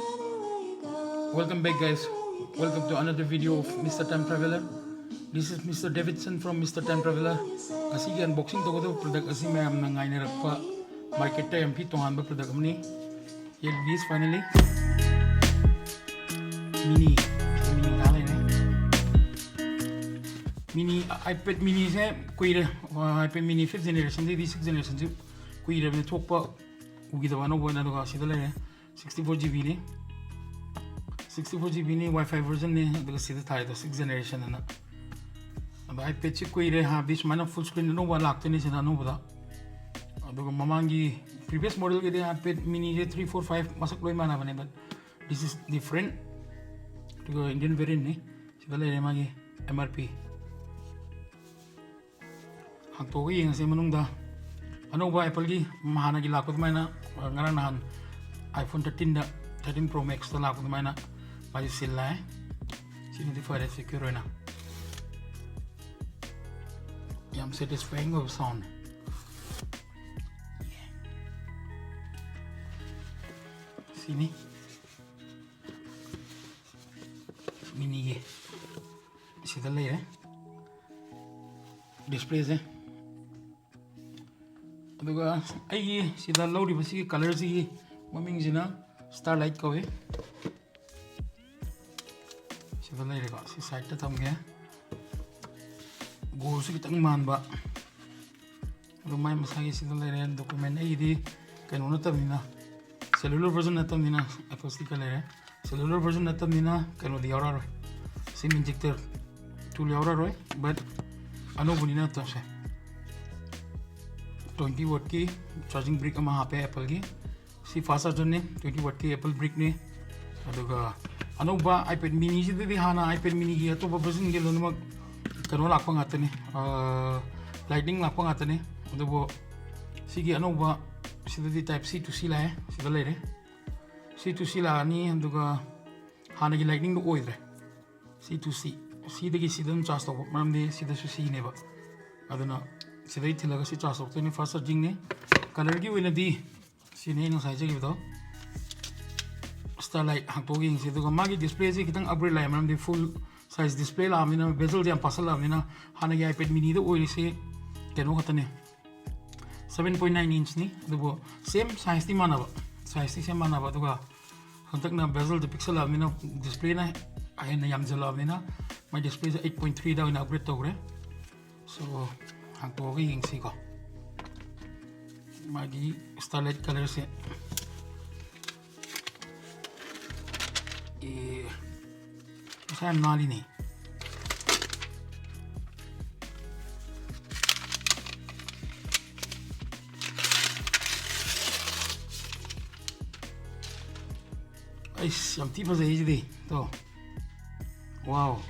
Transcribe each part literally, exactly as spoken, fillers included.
Welcome back, guys. Welcome to another video of Mister Time Traveler. This is Mister Davidson from Mister Time Traveler. ꯉꯁꯤꯒꯤ unboxing ꯇꯧꯒꯗꯕ product ꯑꯁꯤ ꯃꯌꯥꯝꯅ ꯉꯥꯏꯅꯔꯛꯄ, marketꯇ ꯌꯥꯝ ꯐꯤ ꯇꯣꯉꯥꯟꯕ product ꯑꯃꯅꯤ꯫ Here it is finally. Mini. Mini ꯉꯥꯏ ꯂꯩꯔꯦ꯫ Mini, iPad miniꯁꯦ ꯀꯨꯏꯔꯦ꯫ iPad mini fifth generationꯗꯩꯗꯤ sixth generationꯁꯤ ꯀꯨꯏꯔꯕꯅꯤ ꯊꯣꯛꯄ꯫ ꯎꯈꯤꯗꯕ ꯑꯅꯧꯕ ꯑꯣꯏꯅ꯫ ꯑꯗꯨꯒ ꯁꯤꯗ ꯂꯩꯔꯦ, sixty four GBꯅꯤ꯫ Sixty four GBꯅꯤ, Wi-Fi versionꯅꯤ꯫ ꯑꯗꯨꯒ ꯁꯤꯗ ꯊꯥꯔꯤꯗꯣ sixth generation ꯑꯅ꯫ ꯑꯗꯣ iPadꯁꯤ ꯀꯨꯏꯔꯦ ꯍꯥꯏꯕꯗꯤ ꯁꯨꯃꯥꯏꯅ full screen ꯑꯅꯧꯕ ꯂꯥꯛꯇꯣꯏꯅꯤ ꯁꯤꯗ ꯑꯅꯧꯕꯗ꯫ ꯑꯗꯨꯒ ꯃꯃꯥꯡꯒꯤ previous modelꯒꯤꯗꯤ iPad miniꯁꯦ three, four, five ꯃꯁꯛ ꯂꯣꯏ ꯃꯥꯟꯅꯕꯅꯦ, but this is different꯫ ꯑꯗꯨꯒ Indian variantꯅꯤ꯫ ꯁꯤꯗ ꯂꯩꯔꯦ ꯃꯥꯒꯤ MRP꯫ ꯍꯥꯡꯇꯣꯛꯑꯒ ꯌꯦꯡꯉꯁꯤ ꯃꯅꯨꯡꯗ꯫ ꯑꯅꯧꯕ Appleꯒꯤ ꯍꯥꯟꯅꯒꯤ ꯂꯥꯛꯄ ꯑꯗꯨꯃꯥꯏꯅ, ꯑ, ꯉꯔꯥꯡ ꯅꯍꯥꯟ iPhone thirteenꯗ, thirteen Pro Maxꯇ ꯂꯥꯛꯄ ꯑꯗꯨꯃꯥꯏꯅ ꯃꯥꯁꯦ seal ꯂꯥꯛꯑꯦ꯫ ꯁꯤꯅꯗꯤ ꯐꯔꯦ secure ꯑꯣꯏꯅ꯫ ꯌꯥꯝ satisfying ꯑꯣꯏꯕ soundꯅꯤ꯫ ꯁꯤꯅꯤ꯫ Miniꯒꯤ ꯁꯤꯗ ꯂꯩꯔꯦ displayꯁꯦ꯫ ꯑꯗꯨꯒ ꯑꯩꯒꯤ ꯁꯤꯗ ꯂꯧꯔꯤꯕ ꯁꯤꯒꯤ colorꯁꯤꯒꯤ ꯃꯃꯤꯡꯁꯤꯅ Starlight ꯀꯧꯏ꯫ ꯁꯤꯗ ꯂꯩꯔꯦꯀꯣ, ꯁꯤ sideꯇ ꯊꯝꯒꯦ꯫ Goldꯁꯨ ꯈꯤꯇꯪ ꯃꯥꯟꯕ꯫ ꯑꯗꯨ ꯃꯥꯏ ꯃꯁꯥꯒꯤ ꯁꯤꯗ ꯂꯩꯔꯦ꯫ Document ꯑꯩꯒꯤꯗꯤ ꯀꯩꯅꯣ ꯅꯠꯇꯕꯅꯤꯅ, cellular version ꯅꯠꯇꯕꯅꯤꯅ Apple Sticker ꯂꯩꯔꯦ꯫ Cellular version ꯅꯠꯇꯕꯅꯤꯅ ꯀꯩꯅꯣꯗꯤ ꯌꯥꯎꯔꯛꯑꯔꯣꯏ, SIM injector tool ꯌꯥꯎꯔꯛꯑꯔꯣꯏ꯫ But ꯑꯅꯧꯕꯅꯤꯅ ꯇꯧꯁꯦ꯫ Twenty wattꯀꯤ charging brick ꯑꯃ ꯍꯥꯞꯄꯦ Appleꯒꯤ꯫ ꯁꯤ fast chargerꯅꯤ, twenty wattꯀꯤ Apple brickꯅꯤ꯫ ꯑꯗꯨꯒ ꯑꯅꯧꯕ iPad miniꯁꯤꯗꯗꯤ ꯍꯥꯟꯅ iPad miniꯒꯤ ꯑꯇꯣꯞꯄ versionꯒꯤ ꯂꯣꯏꯅꯃꯛ ꯀꯩꯅꯣ ꯂꯥꯛꯄ ꯉꯥꯛꯇꯅꯤ, ꯑꯥ, Lightning ꯂꯥꯛꯄ ꯉꯥꯛꯇꯅꯤ꯫ ꯑꯗꯨꯕꯨ ꯁꯤꯒꯤ ꯑꯅꯧꯕ ꯁꯤꯗꯗꯤ Type C to C ꯂꯥꯛꯑꯦ, ꯁꯤꯗ ꯂꯩꯔꯦ꯫ C to C ꯂꯥꯛꯑꯅꯤ, ꯑꯗꯨꯒ ꯍꯥꯟꯅꯒꯤ Lightningꯗꯣ ꯑꯣꯏꯗ꯭ꯔꯦ꯫ C to C, ꯁꯤꯗꯒꯤ ꯁꯤꯗ ꯑꯗꯨꯝ charge ꯇꯧꯕ, ꯃꯔꯝꯗꯤ ꯁꯤꯗꯁꯨ Cꯅꯦꯕ꯫ ꯑꯗꯨꯅ ꯁꯤꯗꯩ ꯊꯤꯜꯂꯒ ꯁꯤ charge ꯇꯧꯔꯛꯇꯣꯏꯅꯤ꯫ Fast chargingꯅꯤ꯫ Colorꯒꯤ ꯑꯣꯏꯅꯗꯤ ꯁꯤꯅꯤ ꯑꯩꯅ ꯉꯁꯥꯏ ꯍꯥꯏꯖꯈꯤꯕꯗꯣ, Starlight ꯍꯥꯡꯇꯣꯛꯑꯒ ꯌꯦꯡꯁꯤ꯫ ꯑꯗꯨꯒ ꯃꯥꯒꯤ displayꯁꯦ ꯈꯤꯇꯪ upgrade ꯂꯥꯛꯑꯦ, ꯃꯔꯝꯗꯤ full size display ꯂꯥꯛꯑꯕꯅꯤꯅ, bezelꯗꯤ ꯌꯥꯝ ꯄꯥꯁꯜꯂꯛꯑꯕꯅꯤꯅ꯫ ꯍꯥꯟꯅꯒꯤ iPad miniꯗ ꯑꯣꯏꯔꯤꯁꯤ ꯀꯩꯅꯣ ꯈꯛꯇꯅꯦ, seven point nine inchꯅꯤ, ꯑꯗꯨꯕꯨ same sizeꯇꯤ ꯃꯥꯟꯅꯕ, sizeꯇꯤ same ꯃꯥꯟꯅꯕ꯫ ꯑꯗꯨꯒ ꯍꯟꯗꯛꯅ bezelꯗ ꯄꯤꯛꯁꯜꯂꯛꯑꯕꯅꯤꯅ, displayꯅ ꯍꯦꯟꯅ ꯌꯥꯝꯁꯤꯜꯂꯛꯑꯕꯅꯤꯅ, ꯃꯥꯏ displayꯁꯦ eight point threeꯗ ꯑꯣꯏꯅ upgrade ꯇꯧꯈ꯭ꯔꯦ꯫ So, ꯍꯥꯡꯇꯣꯛꯑꯒ ꯌꯦꯡꯁꯤꯀꯣ꯫ ꯃꯥꯒꯤ Starlight colourꯁꯦ꯫ ꯑꯦ, ꯃꯁꯥ ꯌꯥꯝ ꯅꯥꯜꯂꯤꯅꯦ꯫ ꯑꯩꯁ, ꯌꯥꯝ ꯊꯤ ꯐꯖꯩ ꯁꯤꯗꯤ꯫ ꯇꯣ꯫ Wow.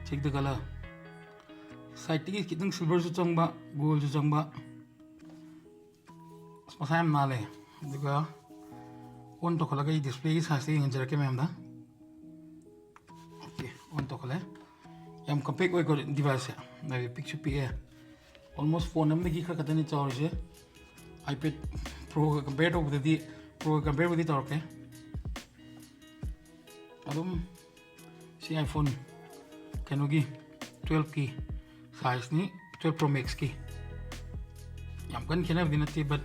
Check the colour. Sideꯇꯒꯤ ꯈꯤꯇꯪ silverꯁꯨ ꯆꯪꯕ, goldꯁꯨ ꯆꯪꯕ꯫ ꯑꯁ, ꯃꯁꯥ ꯌꯥꯝ ꯅꯥꯜꯂꯦ꯫ ꯑꯗꯨꯒ on ꯇꯧꯈꯠꯂꯒ ꯑꯩ displayꯒꯤ sizeꯇ ꯌꯦꯡꯍꯟꯖꯔꯛꯀꯦ ꯃꯌꯥꯝꯗ꯫ Okay, on ꯇꯧꯈꯠꯂꯦ꯫ ꯌꯥꯝ compact ꯑꯣꯏꯀꯣ deviceꯁꯦ꯫ ꯍꯥꯏꯗꯤ ꯄꯤꯛꯁꯨ ꯄꯤꯛꯑꯦ꯫ Almost phone ꯑꯃꯗꯒꯤ ꯈꯔ ꯈꯛꯇꯅꯤ ꯆꯥꯎꯔꯤꯁꯦ꯫ iPad Proꯒ compare ꯇꯧꯕꯗꯗꯤ, Proꯒ compareꯕꯨꯗꯤ ꯇꯧꯔꯛꯀꯦ꯫ ꯑꯗꯨꯝ ꯁꯤ iPhone ꯀꯩꯅꯣꯒꯤ, twelveꯀꯤ sizeꯅꯤ, twelve Pro Maxꯀꯤ꯫ ꯌꯥꯝ ꯀꯟꯅ ꯈꯦꯠꯅꯕꯗꯤ ꯅꯠꯇꯦ, but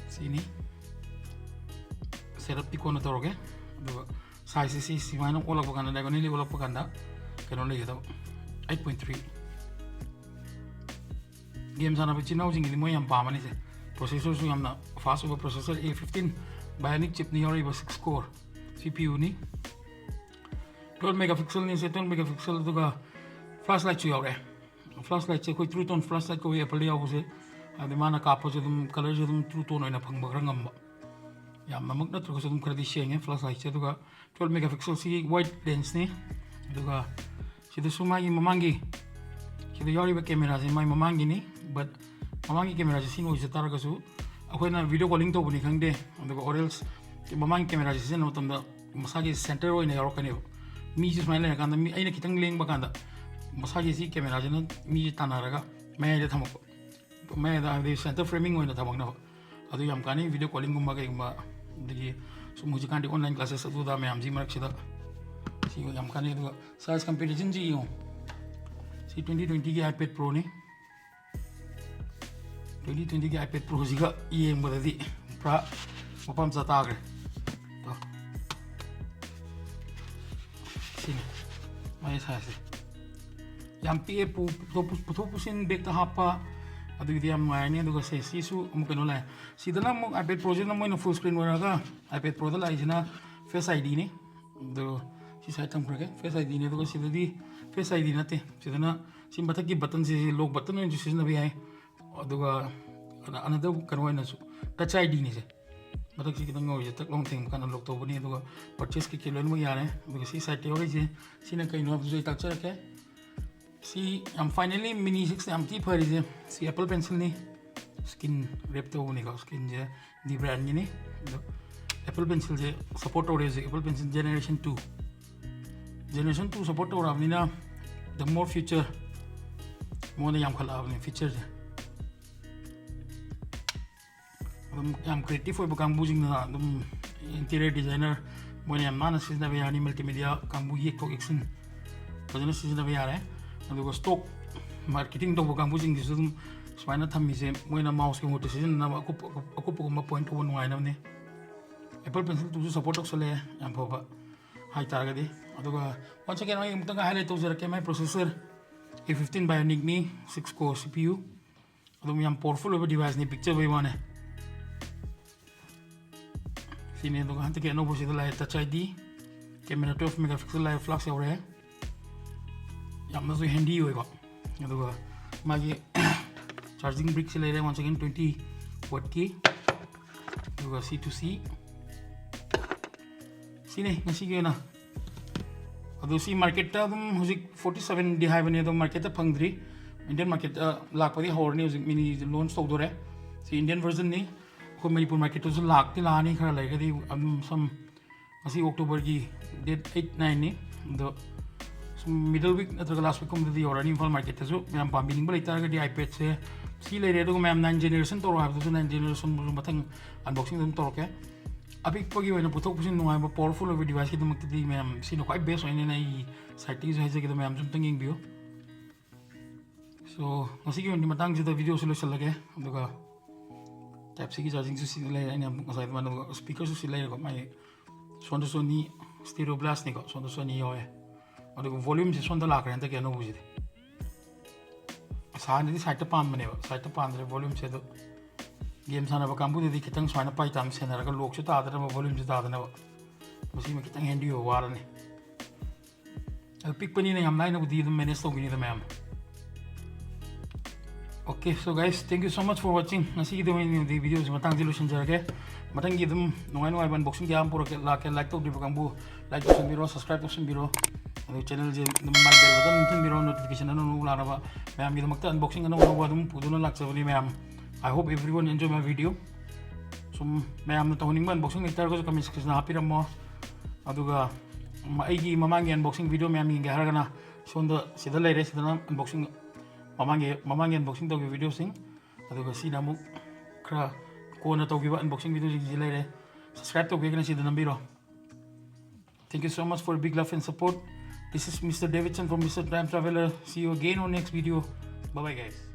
ꯁꯤꯅꯤ꯫ Setupꯇꯤ ꯀꯣꯟꯅ ꯇꯧꯔꯒꯦ꯫ ꯑꯗꯨꯒ sizeꯁꯤ ꯁꯤ ꯁꯨꯃꯥꯏꯅ ꯑꯣꯜꯂꯛꯄ ꯀꯥꯟꯗ, diagonally ꯑꯣꯜꯂꯛꯄ ꯀꯥꯟꯗ ꯀꯩꯅꯣ ꯂꯩꯒꯗꯕ, eight point three꯫ Game ꯁꯥꯟꯅꯕ ꯏꯆꯤꯟ ꯏꯅꯥꯎꯁꯤꯡꯒꯤꯗꯤ ꯃꯣꯏ ꯌꯥꯝ ꯄꯥꯝꯃꯅꯤꯁꯦ꯫ Processorꯁꯨ ꯌꯥꯝꯅ fast ꯑꯣꯏꯕ processor, A fifteen Bionic chipꯅꯤ ꯌꯥꯎꯔꯛꯏꯕ, six core CPUꯅꯤ꯫ Twelve megapixelꯅꯤ say, twelve megapixel, ꯑꯗꯨꯒ flashlightꯁꯨ ꯌꯥꯎꯔꯛꯑꯦ꯫ Flashlightꯁꯦ ꯑꯩꯈꯣꯏ True Tone flashlight ꯀꯧꯏ Appleꯗ ꯌꯥꯎꯕꯁꯦ꯫ ꯍꯥꯏꯗꯤ ꯃꯥꯅ ꯀꯥꯞꯄꯁꯦ ꯑꯗꯨꯝ colourꯁꯦ ꯑꯗꯨꯝ True Tone ꯑꯣꯏꯅ ꯐꯪꯕ ꯈꯔ ꯉꯝꯕ, ꯌꯥꯝꯅꯃꯛ ꯅꯠꯇ꯭ꯔꯒꯁꯨ ꯑꯗꯨꯝ ꯈꯔꯗꯤ ꯁꯦꯡꯉꯦ flashlightꯁꯦ꯫ ꯑꯗꯨꯒ twelve megapixelꯁꯤꯒꯤ wide lensꯅꯤ꯫ ꯑꯗꯨꯒ ꯁꯤꯗꯁꯨ ꯃꯥꯒꯤ ꯃꯃꯥꯡꯒꯤ, ꯁꯤꯗ ꯌꯥꯎꯔꯤꯕ cameraꯁꯦ ꯃꯥꯒꯤ ꯃꯃꯥꯡꯒꯤꯅꯤ, but ꯃꯃꯥꯡꯒꯤ cameraꯁꯦ ꯁꯤ ꯑꯣꯏꯖ ꯇꯥꯔꯒꯁꯨ, ꯑꯩꯈꯣꯏꯅ video calling ꯇꯧꯕꯅꯤ ꯈꯪꯗꯦ, ꯑꯗꯨꯒ or else ꯃꯃꯥꯡꯒꯤ cameraꯁꯦ ꯁꯤꯖꯤꯟꯅꯕ ꯃꯇꯝꯗ ꯃꯁꯥꯒꯤ center ꯑꯣꯏꯅ ꯌꯥꯎꯔꯛꯀꯅꯦꯕ꯫ ꯃꯤꯁꯦ ꯁꯨꯃꯥꯏꯅ ꯂꯩꯔꯀꯥꯟꯗ, ꯃꯤ, ꯑꯩꯅ ꯈꯤꯇꯪ ꯂꯦꯡꯕ ꯀꯥꯟꯗ ꯃꯁꯥꯒꯤ ꯁꯤ cameraꯁꯤꯅ ꯃꯤꯁꯦ ꯇꯥꯟꯅꯔꯒ ꯃꯌꯥꯏꯗ ꯊꯝꯃꯛꯄ, ꯃꯌꯥꯏꯗ, ꯍꯥꯏꯕꯗꯤ center framing ꯑꯣꯏꯅ ꯊꯝꯃꯛꯅꯕ꯫ ꯑꯗꯨ ꯌꯥꯝ ꯀꯥꯟꯅꯩ, video callingꯒꯨꯝꯕ ꯀꯩꯒꯨꯝꯕ, ꯑꯗꯒꯤ ꯁꯨꯝ ꯍꯧꯖꯤꯛꯀꯥꯟꯗꯤ online classes ꯑꯗꯨꯗ ꯃꯌꯥꯝꯁꯤ ꯃꯔꯛꯁꯤꯗ ꯁꯤ ꯌꯥꯝ ꯀꯥꯟꯅꯩ꯫ ꯑꯗꯨꯒ size comparisonꯁꯤ ꯌꯦꯡꯉꯨ, ꯁꯤ twenty twentyꯒꯤ iPad Proꯅꯤ꯫ Twenty twentyꯒꯤ iPad Proꯁꯤꯒ ꯌꯦꯡꯕꯗꯗꯤ ꯄꯨꯔꯥ ꯃꯄꯥ ꯃꯆꯥ ꯇꯥꯈ꯭ꯔꯦ꯫ ꯇꯣ꯫ ꯁꯤꯅꯤ ꯃꯥꯒꯤ sizeꯁꯦ꯫ ꯌꯥꯝ ꯄꯤꯛꯑꯦ, ꯄꯨ-, ꯄꯨꯊꯣꯛ-, ꯄꯨꯊꯣꯛ ꯄꯨꯁꯤꯟ bagꯇ ꯍꯥꯞꯄ, ꯑꯗꯨꯒꯤꯗꯤ ꯌꯥꯝ ꯅꯨꯡꯉꯥꯏꯔꯅꯤ꯫ ꯑꯗꯨꯒ ꯁꯦ, ꯁꯤꯁꯨ ꯑꯃꯨꯛ ꯀꯩꯅꯣ ꯂꯥꯛꯑꯦ꯫ ꯁꯤꯗꯅ ꯑꯃꯨꯛ iPad Proꯁꯤꯅ ꯃꯣꯏꯅ full screen ꯑꯣꯏꯔꯒ, iPad Proꯗ ꯂꯥꯛꯏꯁꯤꯅ Face IDꯅꯤ꯫ ꯑꯗꯣ ꯁꯤ side ꯊꯝꯈ꯭ꯔꯒꯦ, Face IDꯅꯤ꯫ ꯑꯗꯨꯒ ꯁꯤꯗꯗꯤ Face ID ꯅꯠꯇꯦ, ꯁꯤꯗꯅ ꯁꯤ ꯃꯊꯛꯀꯤ buttonꯁꯤ lock button ꯑꯣꯏꯅꯁꯨ ꯁꯤꯖꯤꯟꯅꯕ ꯌꯥꯏ꯫ ꯑꯗꯨꯒ another ꯀꯩꯅꯣ ꯑꯣꯏꯅꯁꯨ Touch IDꯅꯤꯁꯦ꯫ ꯃꯊꯛꯁꯤ ꯈꯤꯇꯪ ꯉꯧꯔꯤꯁꯦ ꯇꯛ ꯂꯥꯎꯅ ꯊꯦꯡꯕ ꯀꯥꯟꯗ lock ꯇꯧꯕꯅꯤ꯫ ꯑꯗꯨꯒ purchase ꯀꯩꯀꯩ ꯂꯣꯏꯅꯃꯛ ꯌꯥꯔꯦ꯫ ꯑꯗꯨꯒ ꯁꯤ sideꯇ ꯌꯥꯎꯔꯤꯁꯦ ꯁꯤꯅ ꯀꯩꯅꯣ ꯍꯥꯏꯕꯗꯨꯁꯨ ꯑꯩ ꯇꯥꯛꯆꯔꯛꯀꯦ꯫ ꯁꯤ ꯌꯥꯝ finally Mini Six ꯌꯥꯝ ꯊꯤ ꯐꯔꯤꯁꯦ꯫ ꯁꯤ Apple Pencilꯅꯤ, screen wrap ꯇꯧꯕꯅꯤꯀꯣ, screenꯁꯦ D brandꯒꯤꯅꯤ꯫ ꯑꯗꯣ Apple Pencilꯁꯦ support ꯇꯧꯔꯦ ꯍꯧꯖꯤꯛ, Apple Pencil Generation Two꯫ Generation Two support ꯇꯧꯔꯛꯑꯕꯅꯤꯅ the more feature, ꯃꯉꯣꯟꯗ ꯌꯥꯝꯈꯠꯂꯛꯑꯕꯅꯤ featureꯁꯦ꯫ ꯑꯗꯨꯝ ꯌꯥꯝ creative ꯑꯣꯏꯕ ꯀꯥꯡꯕꯨꯁꯤꯡꯅ ꯑꯗꯨꯝ interior designer, ꯃꯣꯏꯅ ꯌꯥꯝ ꯅꯥꯟꯅ ꯁꯤꯖꯤꯟꯅꯕ ꯌꯥꯅꯤ꯫ Multimedia ꯀꯥꯡꯕꯨ ꯌꯦꯛꯊꯣꯛ ꯌꯦꯛꯁꯤꯟ ꯐꯖꯅ ꯁꯤꯖꯤꯟꯅꯕ ꯌꯥꯔꯦ꯫ ꯑꯗꯨꯒ stock marketing ꯇꯧꯕ ꯀꯥꯡꯕꯨꯁꯤꯡꯁꯤꯁꯨ ꯑꯗꯨꯝ ꯁꯨꯃꯥꯏꯅ ꯊꯝꯃꯤꯁꯦ, ꯃꯣꯏꯅ mouseꯀꯤ ꯃꯍꯨꯠꯇ ꯁꯤꯖꯤꯟꯅꯅꯕ ꯑꯀꯨꯞꯄ, ꯑꯀꯨꯞ-, ꯑꯀꯨꯞꯄꯒꯨꯝꯕ point ꯇꯧꯕ ꯅꯨꯡꯉꯥꯏꯅꯕꯅꯤ꯫ Apple Pencil Twoꯁꯨ support ꯇꯧꯁꯜꯂꯛꯑꯦ, ꯌꯥꯝ ꯐꯕ ꯍꯥꯏꯇꯥꯔꯒꯗꯤ꯫ ꯑꯗꯨꯒ once again ꯑꯩ ꯑꯃꯨꯛꯇꯪꯒ highlight ꯇꯧꯖꯔꯛꯀꯦ, ꯃꯥꯏ processor A fifteen Bionicꯅꯤ, six core CPU꯫ ꯑꯗꯨꯝ ꯌꯥꯝ powerful ꯑꯣꯏꯕ deviceꯅꯤ, ꯄꯤꯛꯆꯕꯩ ꯋꯥꯅꯦ꯫ ꯁꯤꯅꯤ꯫ ꯑꯗꯨꯒ ꯍꯟꯗꯛꯀꯤ ꯑꯅꯧꯕꯁꯤꯗ ꯂꯥꯛꯑꯦ Touch ID, camera twelve megapixel ꯂꯥꯛꯑꯦ, flash ꯌꯧꯔꯦ, ꯌꯥꯝꯅꯁꯨ handy ꯑꯣꯏꯀꯣ꯫ ꯑꯗꯨꯒ ꯃꯥꯒꯤ charging brickꯁꯤ ꯂꯩꯔꯦ, once again twenty wattꯀꯤ꯫ ꯑꯗꯨꯒ C to C ꯁꯤꯅꯤ ꯉꯁꯤꯒꯤ ꯑꯣꯏꯅ꯫ ꯑꯗꯣ ꯁꯤ marketꯇ ꯑꯗꯨꯝ ꯍꯧꯖꯤꯛ forty sevenꯗꯤ ꯍꯥꯏꯕꯅꯤ, ꯑꯗꯣ marketꯇ ꯐꯪꯗ꯭ꯔꯤ꯫ Indian marketꯇ ꯂꯥꯛꯄꯗꯤ ꯍꯧꯔꯅꯤ, ꯍꯧꯖꯤꯛ Mini launch ꯇꯧꯗꯣꯔꯦ꯫ ꯁꯤ Indian versionꯅꯤ꯫ ꯑꯩꯈꯣꯏ ꯃꯅꯤꯄꯨꯔ marketꯇꯁꯨ ꯂꯥꯛꯇꯤ ꯂꯥꯛꯑꯅꯤ ꯈꯔ ꯂꯩꯔꯒꯗꯤ꯫ ꯑꯗꯨꯝ ꯁꯝ ꯉꯁꯤ Octoberꯒꯤ date eight nineꯅꯤ꯫ ꯑꯗꯣ middle week ꯅꯠꯇ꯭ꯔꯒ last week ꯀꯨꯝꯕꯗꯗꯤ ꯌꯧꯔꯅꯤ ꯏꯝꯐꯥꯜ ꯃꯥꯔꯀꯦꯠꯇꯁꯨ꯫ ꯃꯌꯥꯝ ꯄꯥꯝꯕꯤꯅꯤꯡꯕ ꯂꯩꯇꯥꯔꯒꯗꯤ iPad ꯁꯦ ꯁꯤ ꯂꯩꯔꯦ꯫ ꯑꯗꯨꯒ ꯃꯌꯥꯝ nine generation ꯇꯧꯔꯣ ꯍꯥꯏꯕꯗꯨꯁꯨ nine generation ꯃꯊꯪ unboxing ꯑꯗꯨꯝ ꯇꯧꯔꯛꯀꯦ꯫ ꯑꯄꯤꯛꯄꯒꯤ ꯑꯣꯏꯅ ꯄꯨꯊꯣꯛ ꯄꯨꯁꯤꯟ ꯅꯨꯡꯉꯥꯏꯕ powerful ꯑꯣꯏꯕ device ꯀꯤꯗꯃꯛꯇꯗꯤ ꯃꯌꯥꯝ ꯁꯤꯅ ꯈ꯭ꯋꯥꯏ best ꯑꯣꯏꯅꯦꯅ ꯑꯩꯒꯤ side ꯇꯒꯤꯁꯨ ꯍꯥꯏꯖꯒꯦ꯫ ꯑꯗꯣ ꯃꯌꯥꯝꯁꯨ ꯑꯝꯇꯪ ꯌꯦꯡꯕꯤꯌꯨ꯫ So ꯉꯁꯤꯒꯤ ꯑꯣꯏꯅꯗꯤ ꯃꯇꯥꯡꯁꯤꯗ video ꯁꯦ ꯂꯣꯏꯁꯤꯜꯂꯒꯦ꯫ ꯑꯗꯨꯒ type C ꯒꯤ charging ꯁꯨ ꯁꯤ ꯂꯩꯔꯦ, ꯑꯩꯅ ꯉꯁꯥꯏ ꯑꯗꯨꯃꯥꯏꯅ꯫ ꯑꯗꯨꯒ speaker ꯁꯨ ꯁꯤ ꯂꯩꯔꯦꯀꯣ, ꯃꯥꯒꯤ ꯁꯣꯝꯗꯁꯨ ꯑꯅꯤ, stereo blast ꯅꯤꯀꯣ, ꯁꯣꯝꯗꯁꯨ ꯑꯅꯤ ꯌꯥꯎꯋꯦ꯫ ꯑꯗꯨꯒ volume ꯁꯦ ꯁꯣꯝꯗ ꯂꯥꯛꯈ꯭ꯔꯦ ꯍꯟꯗꯛꯀꯤ ꯑꯅꯧꯕꯁꯤꯗꯤ꯫ ꯍꯥꯟꯅꯗꯤ side ꯇ ꯄꯥꯟꯕꯅꯦꯕ, side ꯇ ꯄꯥꯟꯗ꯭ꯔꯦ volume ꯁꯦ꯫ ꯑꯗꯣ game ꯁꯥꯟꯅꯕ ꯀꯥꯡꯕꯨꯗꯗꯤ ꯈꯤꯇꯪ ꯁꯨꯃꯥꯏꯅ ꯄꯥꯏ ꯇꯥꯕꯅꯤ, ꯁꯦꯟꯅꯔꯒ lock ꯁꯨ ꯇꯥꯗꯅꯕ, volume ꯁꯨ ꯇꯥꯗꯅꯕ꯫ ꯃꯁꯤꯃ ꯈꯤꯇꯪ handy ꯑꯣꯏꯕ ꯋꯥꯔꯅꯤ꯫ ꯑꯗꯨ ꯄꯤꯛꯄꯅꯤꯅ ꯌꯥꯝ ꯂꯥꯏꯅꯕꯨꯗꯤ ꯑꯗꯨꯝ manage ꯇꯧꯒꯅꯤꯗ ꯃꯌꯥꯝ꯫ Okay, so guys, thank you so much for watching. ꯉꯁꯤꯒꯤꯗꯤ video ꯁꯤ ꯃꯇꯥꯡꯁꯤ ꯂꯣꯏꯁꯤꯟꯖꯔꯒꯦ꯫ ꯃꯊꯪꯒꯤ ꯑꯗꯨꯝ ꯅꯨꯡꯉꯥꯏ ꯅꯨꯡꯉꯥꯏꯕ unboxing ꯀꯌꯥ ꯑꯃ ꯄꯨꯔꯛꯀꯦ, ꯂꯥꯛꯀꯦ꯫ Like ꯇꯧꯗ꯭ꯔꯤꯕ ꯀꯥꯡꯕꯨ like ꯇꯧꯁꯟꯕꯤꯔꯣ, subscribe ꯇꯧꯁꯟꯕꯤꯔꯣ꯫ ꯑꯗꯨ channel ꯁꯦ ꯑꯗꯨꯝ my bell button ꯑꯗꯨꯝ ꯊꯤꯟꯕꯤꯔꯣ, notification ꯑꯅꯧ ꯑꯅꯧꯕ ꯂꯥꯛꯅꯕ꯫ ꯃꯌꯥꯝꯒꯤꯗꯃꯛꯇ unboxing ꯑꯅꯧ ꯑꯅꯧꯕ ꯑꯗꯨꯝ ꯄꯨꯗꯨꯅ ꯂꯥꯛꯆꯕꯅꯤ ꯃꯌꯥꯝ꯫ I hope everyone enjoy my video. ꯁꯨꯝ ꯃꯌꯥꯝꯅ ꯇꯧꯍꯟꯅꯤꯡꯕ unboxing ꯂꯩꯇꯥꯔꯒꯁꯨ comment section ꯗ ꯍꯥꯞꯄꯤꯔꯝꯃꯣ꯫ ꯑꯗꯨꯒ ꯃ-, ꯑꯩꯒꯤ ꯃꯃꯥꯡꯒꯤ unboxing video ꯃꯌꯥꯝ ꯌꯦꯡꯒꯦ ꯍꯥꯏꯔꯒꯅ ꯁꯣꯝꯗ ꯁꯤꯗ ꯂꯩꯔꯦ꯫ ꯁꯤꯗꯅ unboxing, ꯃꯃꯥꯡꯒꯤ, ꯃꯃꯥꯡꯒꯤ unboxing ꯇꯧꯈꯤꯕ video ꯁꯤꯡ꯫ ꯑꯗꯨꯒ ꯁꯤꯅ ꯑꯃꯨꯛ ꯈꯔ ꯀꯣꯟꯅ ꯇꯧꯈꯤꯕ unboxing video ꯁꯤꯡꯁꯤ ꯂꯩꯔꯦ꯫ Subscribe ꯇꯧꯕꯤꯔꯒꯅ ꯁꯤꯗ ꯅꯝꯕꯤꯔꯣ꯫ Thank you so much for big love and support. This is Mister Davidson from Mister Time Traveler. See you again on next video. Bye bye, guys.